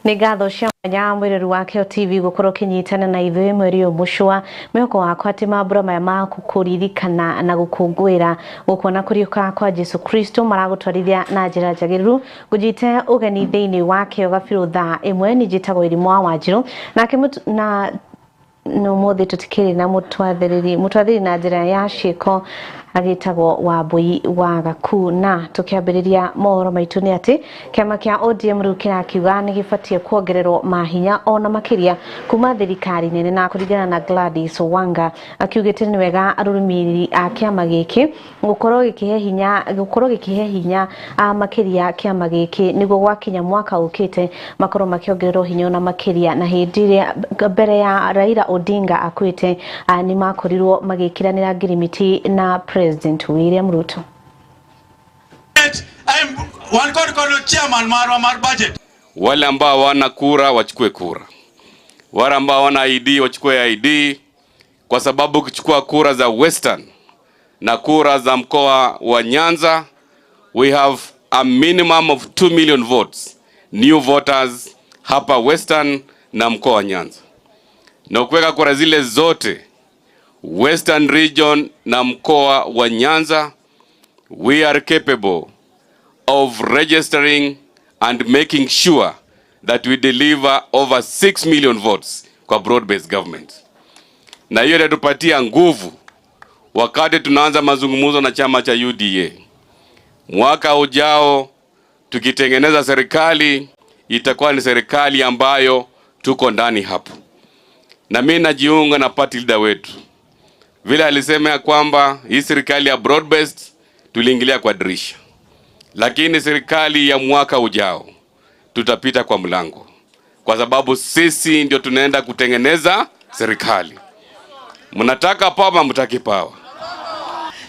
Nĩ ngatho cia mwanya mwĩrori wa Keo TV gũkorwo ũkĩnyitana na ithuĩ mweri ũyũ mũcũa. Mwĩhoko wakwa atĩ mambura maya ma kũririkana na gũkũngũĩra gũkuona kũriũka kwa Jesu Kristo maragũtwarithia na njĩra njagĩrĩru. Ngũnyite ũgeni thĩinĩ wa Keo Gabirũ thaa ĩmwe. Niĩ njĩtagwo Irimũ wa Wanjirũ nake na ũmũthĩ tũtikĩrĩ na mũtwathĩrĩri mũtwathĩrĩri na njĩra ya ciĩko agĩtagwo Wambui wa Gaku. Na tũkĩambĩrĩria mohoro maitũ nĩ atĩ kĩama kĩa ODM rĩu kĩrakiuga nĩ gĩbatiĩ kuongererwo mahinya ona makĩria kuma thirikari nene, na kũringana na Gladys Wanga akiugĩte nĩ wega arũmĩrĩri a kĩama gĩkĩ gũkorwo gĩkĩhe hinya gũkorwo gĩkĩhe hinya makĩria kĩama gĩkĩ nĩguo gwakinya mwaka ũkĩte makorwo makĩongererwo hinya ona makĩria. Na hĩndĩ ĩrĩa mbere ya Raila Odinga akuĩte, nĩ makorirwo magĩkiranĩra ngirimiti na President William Ruto. Wan kod chairman marwa mar budget. Wale ambao hawana kura wachukue kura, wale ambao hawana ID wachukue ID, kwa sababu ukichukua kura za Western na kura za mkoa wa Nyanza, we have a minimum of 2 million votes new voters hapa Western na mkoa wa Nyanza, na ukiweka kura zile zote Western region na mkoa wa Nyanza, we are capable of registering and making sure that we deliver over 6 million votes kwa broad-based government. Na hiyo inatupatia nguvu wakati tunaanza mazungumzo na chama cha UDA. Mwaka ujao tukitengeneza serikali, itakuwa ni serikali ambayo tuko ndani hapo. Na mimi najiunga na party leader wetu vile alisema ya kwamba hii serikali ya broad based tuliingilia kwa dirisha, lakini serikali ya mwaka ujao tutapita kwa mlango, kwa sababu sisi ndio tunaenda kutengeneza serikali. Mnataka power, mtaki power.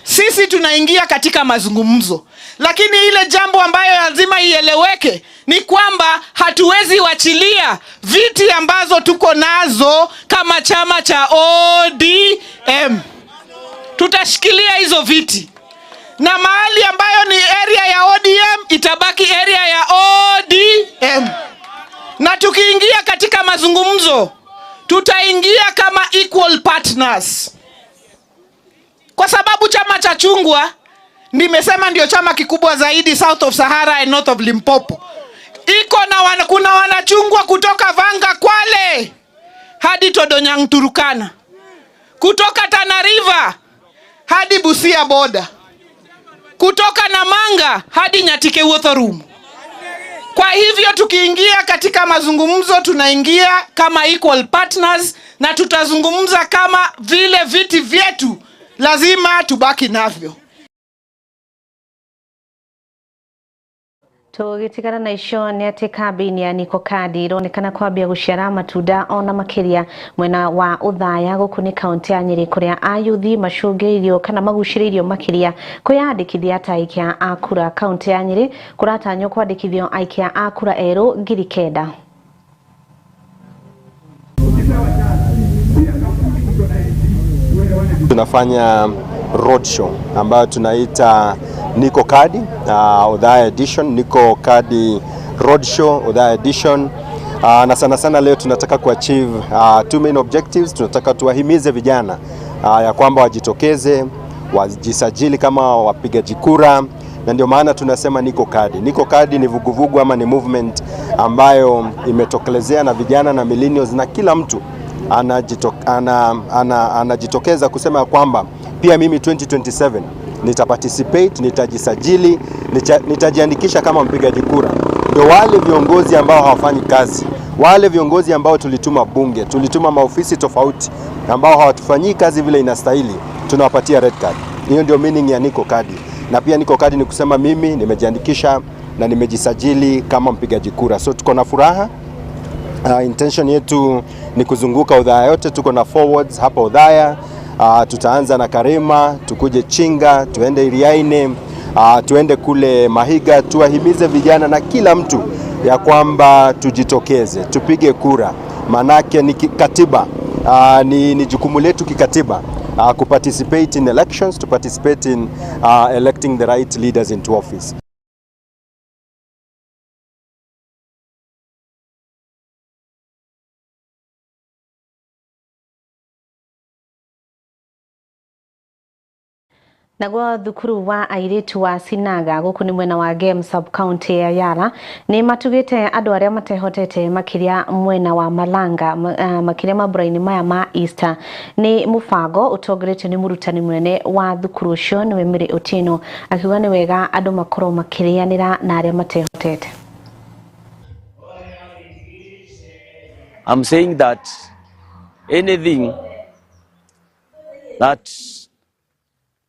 Sisi tunaingia katika mazungumzo, lakini ile jambo ambayo lazima ieleweke ni kwamba hatuwezi wachilia viti ambazo tuko nazo kama chama cha ODM. Tutashikilia hizo viti, na mahali ambayo ni area ya ODM itabaki area ya ODM. Na tukiingia katika mazungumzo tutaingia kama equal partners, kwa sababu chama cha chungwa nimesema ndio chama kikubwa zaidi South of Sahara and North of Limpopo. Iko na kuna wanachungwa kutoka Vanga Kwale hadi Todonyang Turukana, kutoka Tana River hadi Busia border, kutoka Namanga hadi Nyatike Wuothorum. Kwa hivyo tukiingia katika mazungumzo tunaingia kama equal partners, na tutazungumza kama vile viti vyetu lazima tubaki navyo. Tũgĩtigana na icio nĩ atĩ kambĩini ya Niko Kadi ironekana kwambia gũciara matunda ona makĩria mwena wa Othaya gũkũ nĩ kaunti ya Nyĩrĩ kũrĩa ayuthi macũngĩrĩirio kana magucĩrĩirio makĩria kwĩyandĩkithia ta aikia a kura. Kaunti ya Nyĩrĩ kũratanywo kwandĩkithio aikia a kura erũ 9,000. Tunafanya roadshow ambayo tunaita Niko Kadi Othaya edition, Niko Kadi roadshow Othaya edition. Na sana sana leo tunataka kuachieve two main objectives. Tunataka tuwahimize vijana ya kwamba wajitokeze, wajisajili kama wapigaji kura, na ndio maana tunasema Niko Kadi. Niko Kadi ni vuguvugu ama ni movement ambayo imetokelezea na vijana na millennials na kila mtu anajitokeza kusema kwamba pia mimi 2027 nitaparticipate, nitajisajili, nitajiandikisha kama mpigaji kura. Ndio wale viongozi ambao hawafanyi kazi, wale viongozi ambao tulituma bunge, tulituma maofisi tofauti ambao hawatufanyii kazi vile inastahili, tunawapatia red card. Hiyo ndio meaning ya Niko Kadi. Na pia Niko Kadi ni kusema mimi nimejiandikisha na nimejisajili kama mpigaji kura. So tuko na furaha. Intention yetu ni kuzunguka Othaya yote, tuko na forwards hapa Othaya. Tutaanza na Karima, tukuje Chinga, tuende Iriaini, tuende kule Mahiga, tuwahimize vijana na kila mtu ya kwamba tujitokeze, tupige kura. Manake ni katiba, ni jukumu letu kikatiba kuparticipate in elections, to participate in electing the right leaders into office. Naguo thukuru wa airĩtu wa Sinaga gũkũ nĩ mwena wa Gem sub county ya Yala nĩ matugĩte andũ arĩa matehotete makĩria mwena wa Malanga makĩria mambura-inĩ maya ma Easter. Nĩ mũbango ũtongoretio nĩ mũrutani mũnene wa thukuru ũcio nĩwe Mary Otieno, akiuga nĩ wega andũ makorwo makĩrĩanĩra na arĩa matehotete. I'm saying that anything that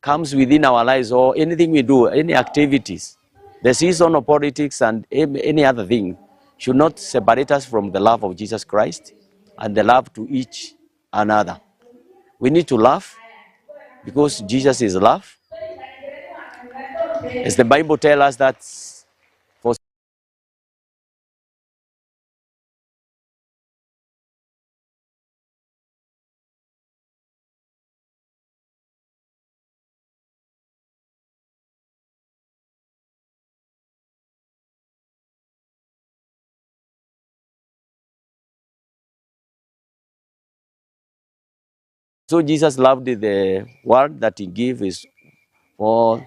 comes within our lives or anything we do, any activities, the season of politics and any other thing should not separate us from the love of Jesus Christ and the love to each another. We need to love because Jesus is love. As the Bible tells us that for so Jesus loved the world that he gave his, for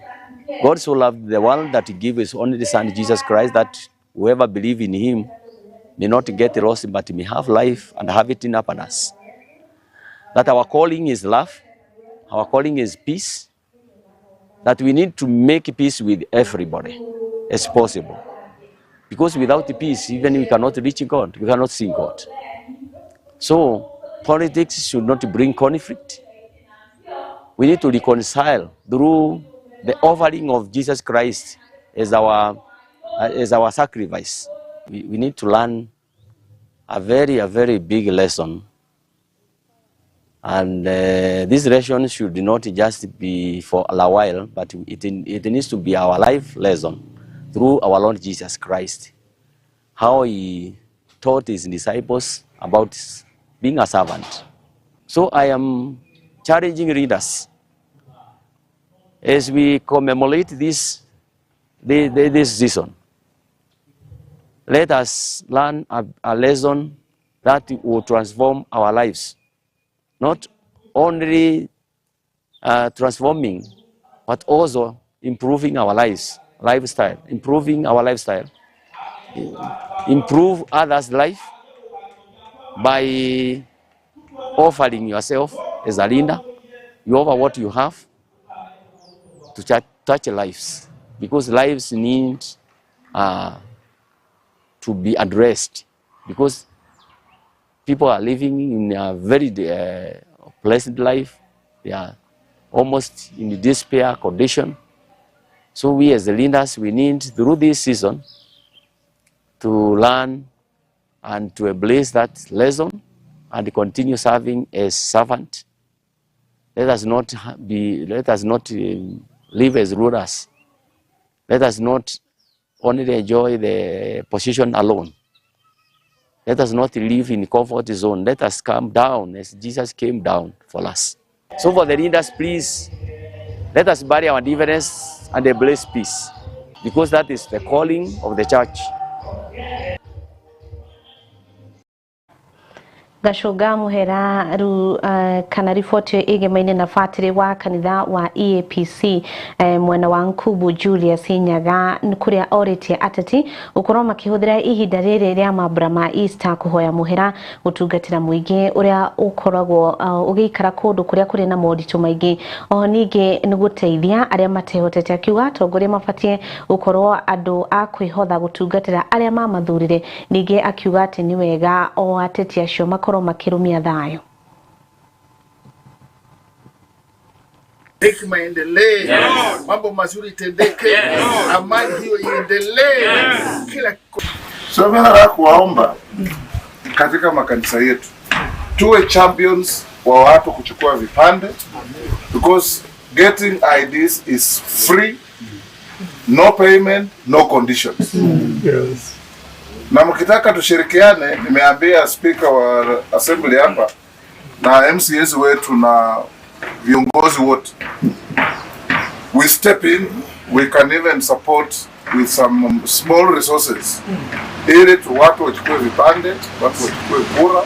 God so loved the world that he gave his only son Jesus Christ, that whoever believes in him may not get lost but may have life and have it in abundance. That our calling is love, our calling is peace, that we need to make peace with everybody as possible. Because without peace, even we cannot reach God, we cannot see God. So politics should not bring conflict. We need to reconcile through the offering of Jesus Christ as our sacrifice. We need to learn a very big lesson. And this lesson should not just be for a while, but it needs to be our life lesson through our Lord Jesus Christ. How he taught his disciples about being a servant. So I am challenging readers as we commemorate this season. Let us learn a lesson that will transform our lives. Not only transforming, but also improving our lives, lifestyle, improving our lifestyle, improve others' life by offering yourself as a leader. You offer what you have to touch lives, because lives need to be addressed, because people are living in a very pleasant life. They are almost in despair condition. So we as the leaders, we need through this season to learn and to embrace that lesson and continue serving as servant. Let us not live as rulers. Let us not only enjoy the position alone. Let us not live in comfort zone. Let us come down as Jesus came down for us. So for the leaders, please, let us bury our difference and embrace peace, because that is the calling of the church. Gacũnga mũhera ru kana riboti ĩgemaine na batĩrĩ wa kanitha wa EAPC mwena wa Nkubu Julius Nyaga kũrĩa orĩtie ateti gũkorwo makĩhũthĩra ihinda rĩrĩ rĩa mambura ma Easter kũhoya mũhera gũtungatĩra mũingĩ ũrĩa ũkoragwo ũgĩikara kũndũ kũrĩa kũrĩ na moritũ maingĩ. Oho ningĩ nĩ gũteithia arĩa matehotete, akiuga atongoria mabatie gũkorwo andũ a kwĩhotha gũtungatĩra arĩa mamathurire. Ningĩ akiuga atĩ nĩ wega o ateti acio makorwo makirumia thayo. Hekima iendelee, yes. Mambo mazuri itendeke, yes. Amani hiyo iendelee, yes. Kila so mimi nataka kuwaomba katika makanisa yetu tuwe champions wa watu kuchukua vipande, because getting IDs is free, no payment, no conditions. Yes. Na mkitaka tushirikiane, nimeambia speaker wa assembly hapa na MCS wetu na viongozi wote, we step in, we can even support with some small resources ili tu watu wachukue vipande, watu wachukue kura,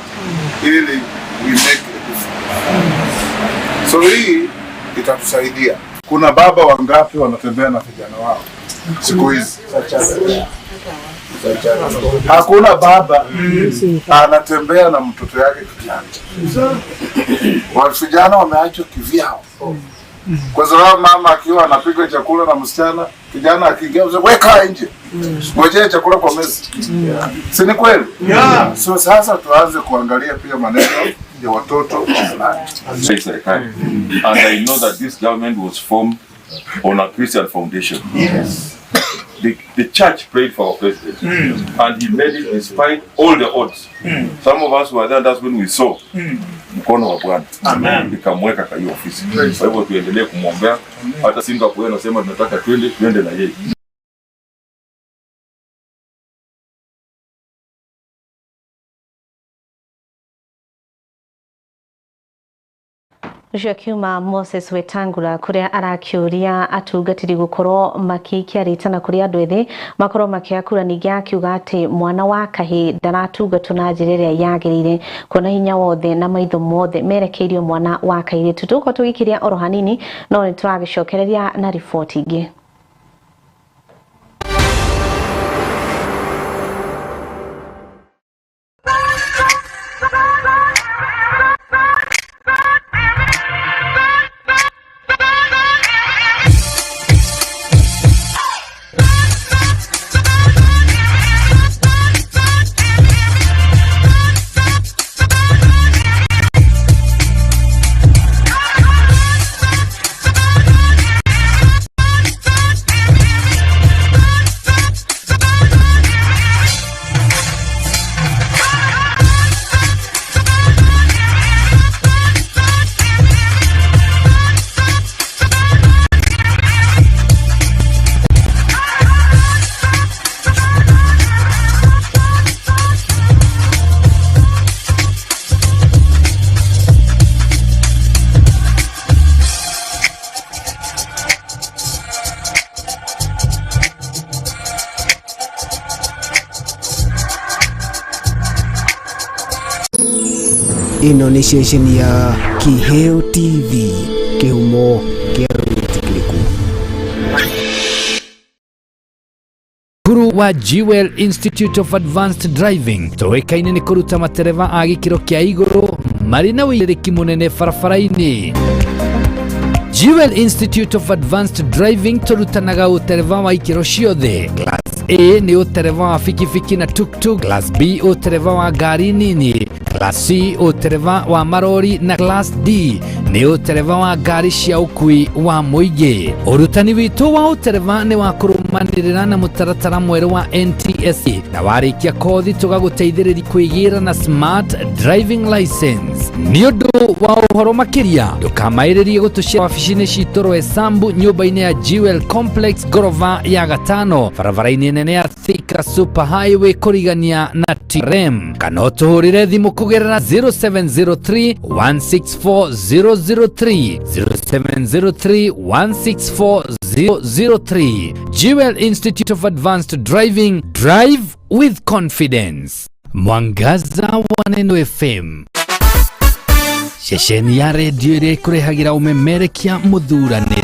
ili we make a difference. So hii itatusaidia. Kuna baba wangapi wanatembea na vijana wao siku hizi? Hakuna baba anatembea na mtoto yake kijana. Vijana wameachwa kivyao. Kwa sababu mama akiwa anapika chakula na msichana, kijana akiingia weka nje. Ngojea chakula kwa meza. Si ni kweli? So sasa tuanze kuangalia pia maneno ya watoto fulani. And I know that this government was formed on a Christian foundation. Yes. The church prayed for our president, and he made it despite all the odds. Some of us were there, that's when we saw mkono wa Bwana. Amen. Ikamweka kwa hiyo ofisi. Kwa hivyo tuendelee kumwombea. Hata Singapore anasema tunataka twende na yeye. Ucio akiuma Moses Wetangula kuria arakiuria atungatiri gukorwo makiikia ritana kuri andu ethi makorwo makioya kura, ningi akiuga ati mwana wa kahi ndaratungatwo na njira ĩrĩa yagĩrĩire, kuona hinya wothe na maitho mothe merekeirio mwana wa kairĩtu. Tũgũkorwo tũgĩkiria oro hanini no nĩ tũragĩcokereria na riboti ingĩ. Ĩno nĩ ceceni ya Kiheo TV, kĩhumo kĩa wĩtĩkĩrĩku. Cukuru wa Jewel Institute of Advanced Driving tũĩkaine nĩ kũruta matereba a gĩkĩro kĩa igũrũ marĩ na wĩigĩrĩrĩki mũnene barabara-inĩ. Jewel Institute of Advanced Driving tũrutanaga ũtereba wa ikĩro ciothe. Class A nĩ ũtereba wa bikibiki na tuktuk, Class B ũtereba wa ngari nini, Class C ũtereba wa marori na Class D nĩ ũtereba wa ngari cia ũkui wa mũingĩ. Ũrutani witũ wa ũtereba nĩ wa kũrũmanĩrĩra na mũtaratara mwerũ wa NTSA, na warĩkia kothi tũgagũteithĩrĩria kwĩgĩra na smart driving license. Nĩ ũndũ wa ũhoro makĩria ndũkamaĩrĩrie gũtũcera wabici-inĩ citũ Roysambu nyũmba-inĩ ya Jewel Complex ngorova ya gatano barabara-inĩ nene ya Thika Super Highway kũrigania na TRM, kana ũtũhũrĩre thimũ kũgerera 0703 164 003 0703 164 003. Jewel Institute of Advanced Driving, drive with confidence. Mwangaza wa Neno FM, ceceni ya redio ĩrĩa ĩkũrehagĩra ũmemerekia mũthuranĩre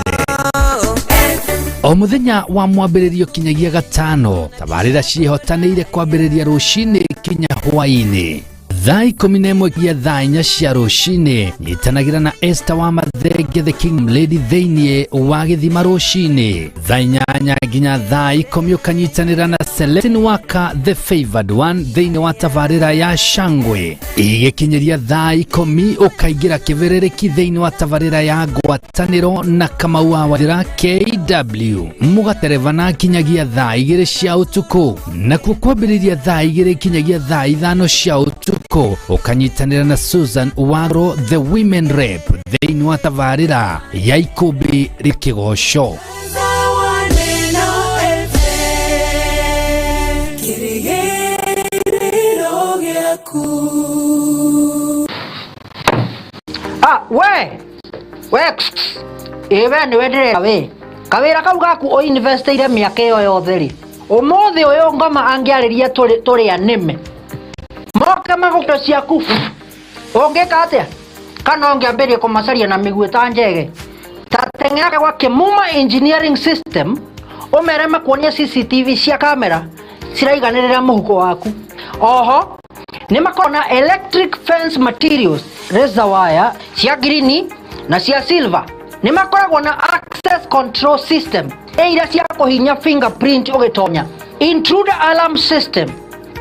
o mũthenya wa mwambĩrĩrio kinyagia gatano. Tabarĩra ciĩhotanĩire kwambĩrĩria rũcinĩ kinya hwaĩ-inĩ thaa 11 nginya thaa 4 cia rũcinĩ. Nyitanagĩra na Esther wa Mathenge the King Lady thĩinĩ wa gĩthima rũcinĩ thaa 8 nginya thaa 10, ũkanyitanĩra na Celestine Waka the Favored One thĩinĩ wa tabarĩra ya Shangwe. Igĩkinyĩria thaa 10 ũkaingĩra kĩbĩrĩrĩki thĩinĩ wa tabarĩra ya ngwatanĩro na Kamau wa Waithĩra KW, mũgaterebana kinyagia thaa 2 cia ũtukũ, nakuo kwambĩrĩria thaa 2 kinyagia thaa 5 cia ũtukũ ũkanyitanĩra na Susan Waro the Women Rep thĩinĩ wa tabarĩra ya ikũmbĩ rĩa kĩgoco. We ĩ we nĩwe ndĩrera we kawĩra kau gaku ũinvestĩire mĩaka ĩyo yothe rĩ, ũmũthĩ ũyũ ngoma angĩarĩria tũrĩa nĩme moke magũkĩro ciaku ũngĩka atĩa? Kana ũngĩambĩrĩria kũmacaria na mĩguĩ ta njege. Ta teng'era gwa Kemuma Engineering System ũmere makuonie CCTV cia kamera ciraiganĩrĩra mũhuko waku. Oho nĩ makoragwo na electric fence materials, razor wire cia green na cia silver. Nĩ makoragwo na access control system iria cia kũhinya fingerprint ũgĩtonya, intruder alarm system,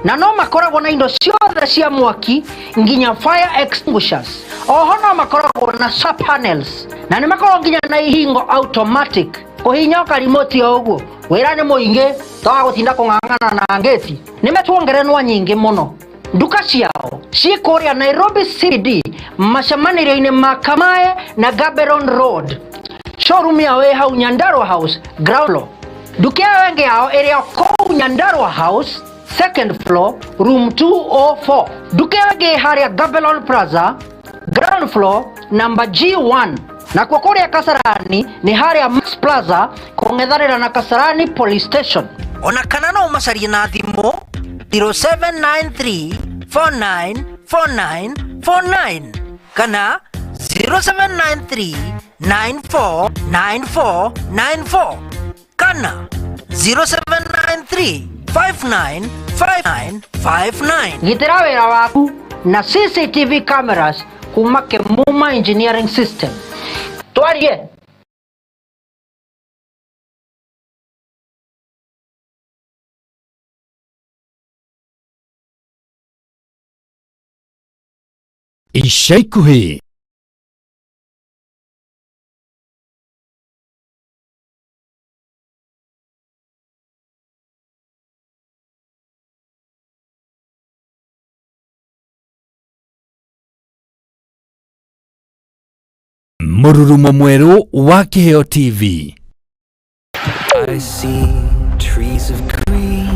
na no makoragwo na indo ciothe cia mwaki nginya fire extinguishers. Oho no makoragwo na solar panels na nĩ makoragwo nginya na ihingo automatic kũhinya o karimoti o ũguo. Wĩra nĩ mũingĩ toga gũtinda kũng'ang'ana na ngĩti. Nĩ metuongerenwa nyingĩ mũno. Nduka ciao ciĩ kũrĩa Nairobi CBD macemanĩrio-inĩ ma Kamae na Gaborone Road. Showroom yao ĩ hau Nyandarua House ground floor. Nduka ĩyo ĩngĩ yao ĩrĩ o kũu Nyandarua House second floor room 204. Nduka ĩyo ĩngĩ ĩ harĩa Gaborone Plaza ground floor number G1. Nakuo kũrĩa Kasarani nĩ harĩa Max Plaza kũng'ethanĩra na Kasarani Police Station. Ona kana no ũmacarie na thimũ 0793 4949 49 kana 0793 9494 94 kana 0793 5959 59. Gitĩra wĩra waku na CCTV cameras kuma Kemuma Engineering System. Twarie. Ica ikuhĩ Mũrurumo mwerũ wa Kĩheo TV. I see trees of green.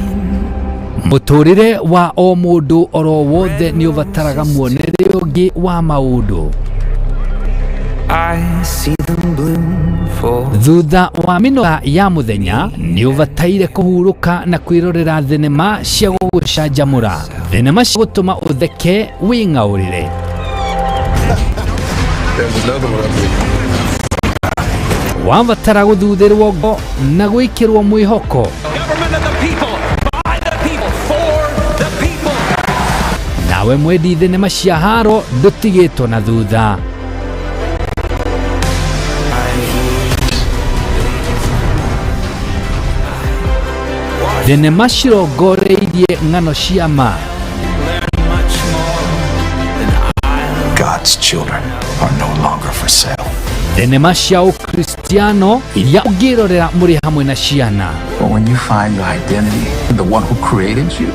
Mũtũrĩre wa o mũndũ oro wothe nĩ ũbataraga muonere ũngĩ wa maũndũ. I see them bloom for Thutha wa mĩnoga ya mũthenya nĩ ũbataire kũhurũka na kwĩrorera thenema cia gũgũcanjamũra, thenema cia gũtũma ũtheke wĩng'aũrĩre. There's another one up here. Wabatara gũthuthĩrwo ngo na gwĩkĩrwo mwĩhoko. Government of the people, by the people, for the people. Nawe mwendi thenema cia haro ndũtigĩtwo na thutha. Thenema cirongoreirie ng'ano cia ma. God's children are no longer for sale. Thenema cia Ũkristiano iria ũngĩrorera mũrĩ hamwe na ciana. But when you find your identity in the one who created you,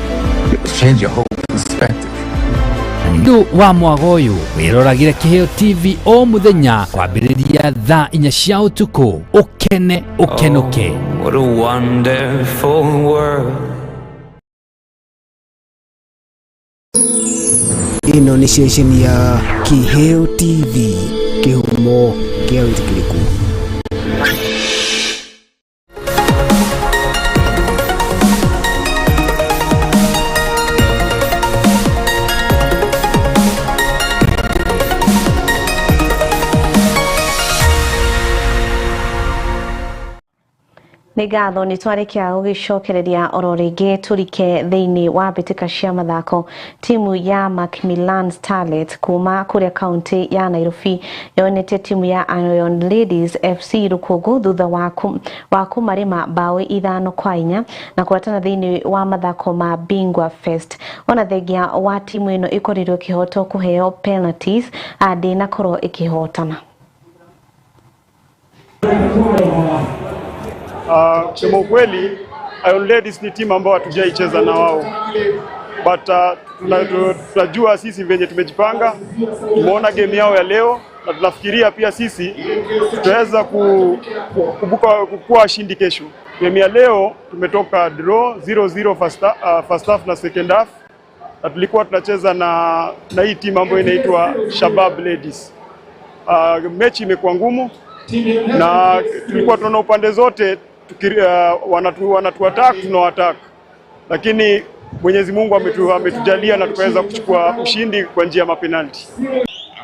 it will change your whole perspective. Ndu wa mwaga ũyũ wĩroragĩre Kĩheo TV o mũthenya kwambĩrĩria thaa 4 cia ũtukũ. Ũkene ũkenũke. Oh, what a wonderful world. Ĩno nĩ ceceni ya Kĩheo TV, kĩhumo kĩa wĩtĩkĩrĩku. Nĩ ngatho nĩ twarĩkia gũgĩcokereria oro rĩngĩ tũrike thĩinĩ wa mbĩtĩka cia mathako. Timu ya Macmillan Starlet kuma kũrĩa kaunti ya Nairobi yonete timu ya Iron Ladies FC rũkũngũ thutha wa kũmarĩma mbaũ 5-4 na kũratana thĩinĩ wa mathako ma Bingwa Fest. Ona thengia wa timu ĩno ĩkorirwo ĩkĩhotwo kũheo penalties ndĩnakorwo ĩkĩhotana. Kusema ukweli, Iron Ladies ni timu ambayo hatujaicheza na wao, but tunajua sisi venye tumejipanga. Tumeona game yao ya leo na tunafikiria pia sisi tutaweza kukuwa washindi kesho. Game ya leo tumetoka draw 0-0 first half na second half, na tulikuwa tunacheza na hii timu ambayo inaitwa Shabab Ladies. Mechi imekuwa ngumu na tulikuwa tunaona upande zote wanatu attack, tunawa-attack, lakini Mwenyezi Mungu ametujalia na tukaweza kuchukua ushindi kwa njia ya mapenalti.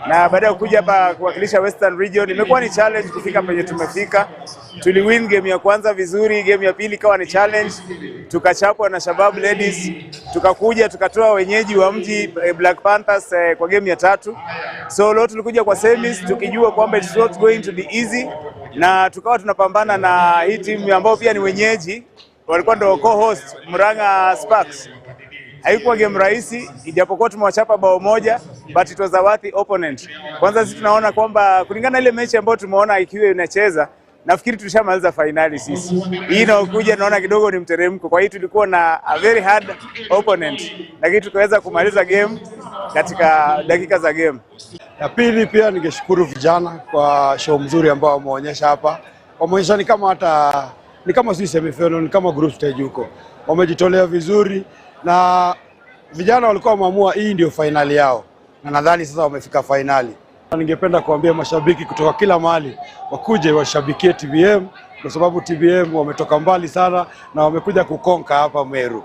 na baada ya kuja hapa kuwakilisha Western Region imekuwa ni challenge kufika penye tumefika. Tuliwin game ya kwanza vizuri, game ya pili ikawa ni challenge, tukachapwa na Shabab Ladies, tukakuja tukatoa wenyeji wa mji Black Panthers kwa game ya tatu. So leo tulikuja kwa semis tukijua kwamba it's not going to be easy, na tukawa tunapambana na hii timu ambao pia ni wenyeji, walikuwa ndio co-host Murang'a Sparks. Haikuwa game rahisi, ijapokuwa tumewachapa bao moja, but it was a worthy opponent. Kwanza sisi tunaona kwamba kulingana na ile mechi ambayo tumeona ikiwa inacheza, nafikiri tulishamaliza fainali sisi. Hii inayokuja naona kidogo ni mteremko. Kwa hiyo tulikuwa na a very hard opponent, lakini tukaweza kumaliza game katika dakika za game. Ya pili pia ningeshukuru vijana kwa show mzuri ambao wameonyesha hapa. Wameonyesha ni kama hata ni kama si semifinal, ni kama group stage huko. Wamejitolea vizuri na vijana walikuwa wameamua hii ndio fainali yao, na nadhani sasa wamefika fainali. Ningependa kuambia mashabiki kutoka kila mahali wakuje washabikie TBM kwa sababu TBM wametoka mbali sana na wamekuja kukonka hapa Meru.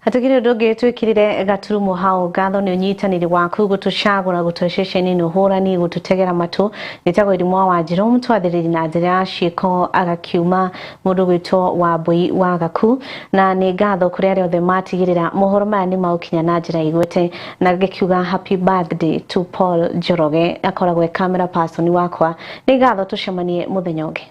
Hatukiri undu ungi twikirire gaturumo hau ngatho ni unyitaniri waku gutucagura gutwececeni ni uhurani gututegera matu nitagwo Irimwa wa Njiru mutwathiriri na njira ya ciiko agakiuma mundu gwitwo wa Mbui wa Gaku na ni ngatho kuri aria othe matigirira mohoro maya ni maukinya na njira igwete na ngikiuga happy birthday to Paul Njoroge akoragwo e camera person wakwa. Ni ngatho tucemanie muthenya ungi.